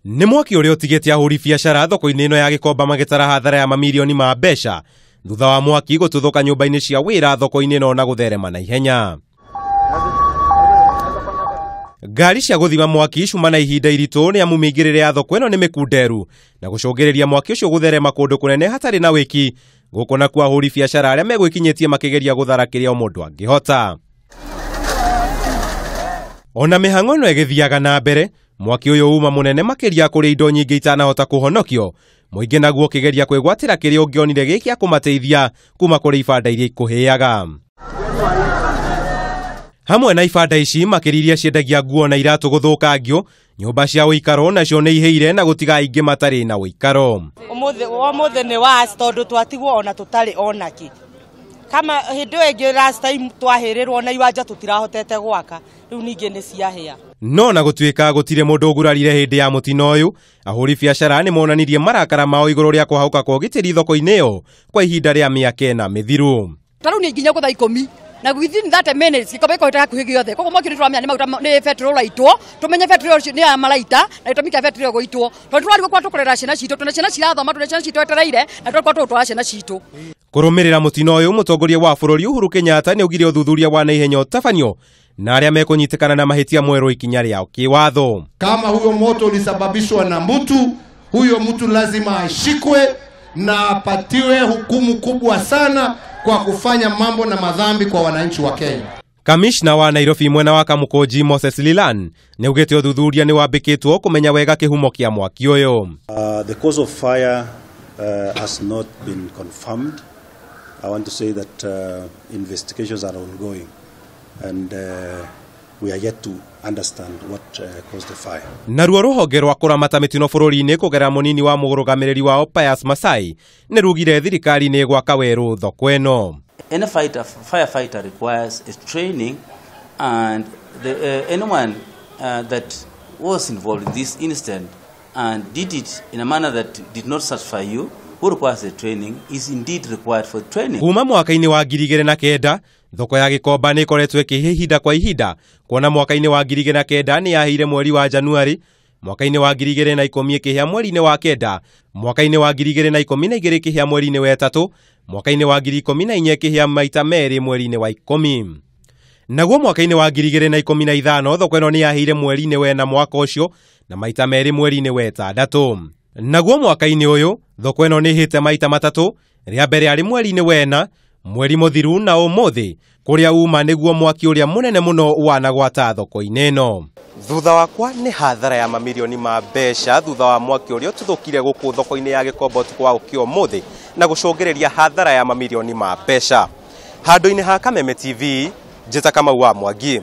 Nĩ mwaki ũrĩa ũtigĩte ahũri biacara thoko-inĩ ĩno ya Gĩkomba magĩtara hathara ya mamirioni ma mbeca thutha wa mwaki gũtuthũka nyũmba-inĩ cia wĩra thoko-inĩ ĩno na gũtherema na ihenya. Ngari cia gũthima mwaki cuma na ihinda iritũ nĩ amu mĩingĩrĩre ya thoko ĩno nĩ mĩkunderu na gũcũngĩrĩria mwaki ũcio gũtherema kũndũ kũnene hatarĩ na wĩki. Gũkũ nakuo ahũri biacara arĩa megwĩkinyĩtie makĩgeria gũthara kĩrĩa o mũndũ angĩhota. Ona mĩhang'o ĩno ĩgĩthiaga na mbere, mwaki ũyũ uma mũnene makĩria kũrĩ indo nyingĩ itanahota kũhonokio. Mũingĩ naguo ũkĩgeria kwĩgwatĩra kĩrĩa ũngĩonire gĩ kĩa kũmateithia kuma kũrĩ ibanda iria ikũhĩaga. Hamwe na ibanda ici makĩria iria ciendagia nguo na iratũ gũthũkangio, nyũmba cia ũikaro nacio nĩ ihĩire na gũtiga aingĩ matarĩ na ũikaro. Ũmũthĩ nĩ was tondũ twatigwo ona tũtarĩ onakĩ. Kama hĩndĩ ĩyo ĩngĩ last time twahĩrĩrwo na iwanja tũtirahotete gwaka, rĩu ningĩ nĩ ciahĩa. No na gũtuĩka gũtirĩ mũndũ ũgurarire hĩndĩ ya mũtino ũyũ, ahũri biacara nĩ monanirie marakara mao igũrũ rĩa kũhauka kwa ũgitĩri thoko-inĩ ĩyo kwa ihinda rĩa mĩaka ĩna mĩthiru. Ta rĩu nĩ nginya thaa 10 na within 30 minutes Gĩkomba gĩkohĩte hakuhĩ gĩothe. Koguo mwaki nĩ tũramenya nĩ maguta nĩ petrol ũraitwo, tũmenye petrol ũcio nĩ ya maraita na gĩtũmi kĩa petrol gũitwo. Tondũ tũrarigwo kwa tũkũrera ciana citũ, twĩna ciana cirathoma, twĩna ciana citũ etereire na tũrarigwo tũgũtwara ciana citũ. Kũrũmĩrĩra mũtino ũyũ, mũtongoria wa bũrũri Uhuru Kenyatta nĩ augire ũthuthuria wa naihenya ũtabanio na arĩa mekũnyitĩkana na mahĩtia mwerũ ikinya rĩao kĩwatho. Kama huyo moto ulisababishwa na mtu, huyo mtu lazima ashikwe na apatiwe hukumu kubwa sana kwa kufanya mambo na madhambi kwa wananchi wa Kenya. Kamishna wa Nairobi mwena wa Kamukunji Moses Lilan nĩ augĩte ũthuthuria nĩ wambĩkĩtwo kũmenya wega kĩhumo kĩa mwaki ũyũ. The cause of fire has not been confirmed. I want to say that investigations are ongoing and we are yet to understand what caused the fire. Naruo rũhonge rwa kũramata mĩtino bũrũri-inĩ kũgerera mũnini wa mũrũgamĩrĩri wao Pius Masai nĩ rugire thirikari nĩ ĩgwaka werũ thoko ĩno. Any firefighter requires a training, and anyone that was involved in this incident and did it in a manner that did not satisfy you, who requires the training, is indeed required for training. Kuma mwaka-inĩ wa 2009 thoko ya Gĩkomba nĩ ĩkoretwo ĩkĩhĩa ihinda kwa ihinda, kuona mwaka-inĩ wa 2009 nĩ yahĩire mweri wa Januari, mwaka-inĩ wa 2010 ĩkĩhĩa mweri-inĩ wa 9, mwaka-inĩ wa 2012 ĩkĩhĩa mweri-inĩ wa 3, mwaka-inĩ wa 2014 ĩkĩhĩa maita merĩ mweri-inĩ wa 10. Naguo mwaka-inĩ wa 2015 thoko ĩno nĩ yahĩire mweri-inĩ wa 4 mwaka ũcio na maita merĩ mweri-inĩ wa 6. Naguo mwaka-inĩ ũyũ thoko ĩno nĩ ĩhĩte maita matatũ, rĩa mbere arĩ mweri-inĩ wa 4, mweri mũthiru na ũmũthĩ kũrĩa uma nĩguo mwaki ũrĩa mũnene mũno wanagwata thoko-inĩ ĩno. Thutha wakwa nĩ hathara ya mamirioni ma mbeca thutha wa mwaki ũrĩa ũtuthũkire gũkũ thoko-inĩ ya Gĩkomba ũtukũ wa gũkĩa ũmũthĩ na gũcũngĩrĩria hathara ya mamirioni ma mbeca. Handũ-inĩ ha Kameme TV, njĩta Kamau wa Mwangi.